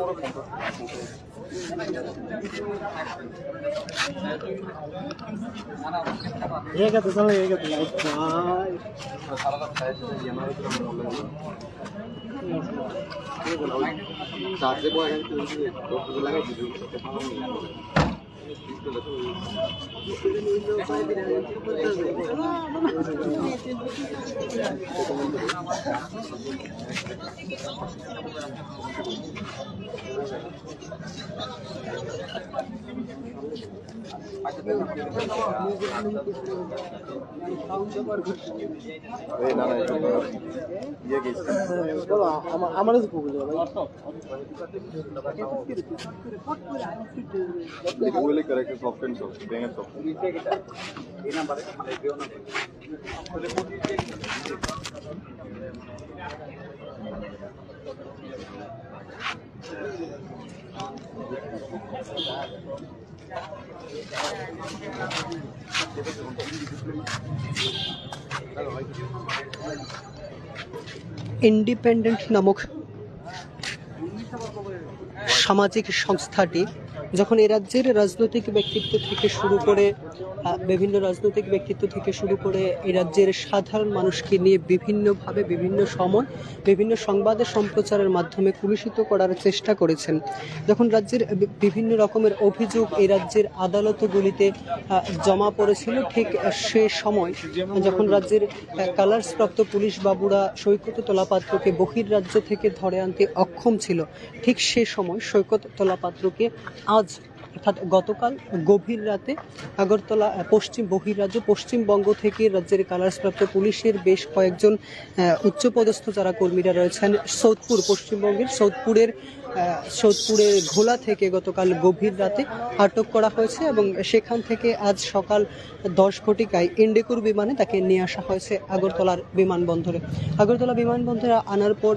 পরে ফোন করছি। এই না, না, একটু ইয়ে গেছে। বলো, আমা-, আমারও তো প্রবলেম, ভাই। Google-এ করে একটা সফটওয়্যার সব, ব্যাঙের সফটওয়্যার। এই নাম্বারে, মানে, এই নাম্বারে। ইন্ডিপেন্ডেন্ট নামক সামাজিক সংস্থাটি যখন এ রাজ্যের রাজনৈতিক ব্যক্তিত্ব থেকে শুরু করে আহ, বিভিন্ন রাজনৈতিক ব্যক্তিত্ব থেকে শুরু করে এই রাজ্যের সাধারণ মানুষকে নিয়ে বিভিন্নভাবে, বিভিন্ন সময়, বিভিন্ন সংবাদে সম্প্রচারের মাধ্যমে কুলুষিত করার চেষ্টা করেছেন। যখন রাজ্যের বি-, বিভিন্ন রকমের অভিযোগ এই রাজ্যের আদালতগুলিতে, আহ, জমা পড়েছিল, ঠিক সে সময় যখন রাজ্যের, আহ, কালার্স প্রাপ্ত পুলিশ বাবুরা সৈকত তলাপাত্রকে বহির রাজ্য থেকে ধরে আনতে অক্ষম ছিল, ঠিক সে সময় সৈকত তলাপাত্রকে আজ, অর্থাৎ গতকাল গভীর রাতে আগরতলা, আহ, পশ্চিম বহির্রাজ্য, পশ্চিমবঙ্গ থেকে রাজ্যের কালার্স প্রাপ্ত পুলিশের বেশ কয়েকজন, আহ, উচ্চপদস্থ যারা কর্মীরা রয়েছেন সৌদপুর, পশ্চিমবঙ্গের সৌদপুরের, আহ, সৌদপুরের ঘোলা থেকে গতকাল গভীর রাতে আটক করা হয়েছে এবং সেখান থেকে আজ সকাল দশ ঘটিকায় ইন্ডিগোর বিমানে তাকে নিয়ে আসা হয়েছে আগরতলার বিমানবন্দরে। আগরতলা বিমানবন্দরে আনার পর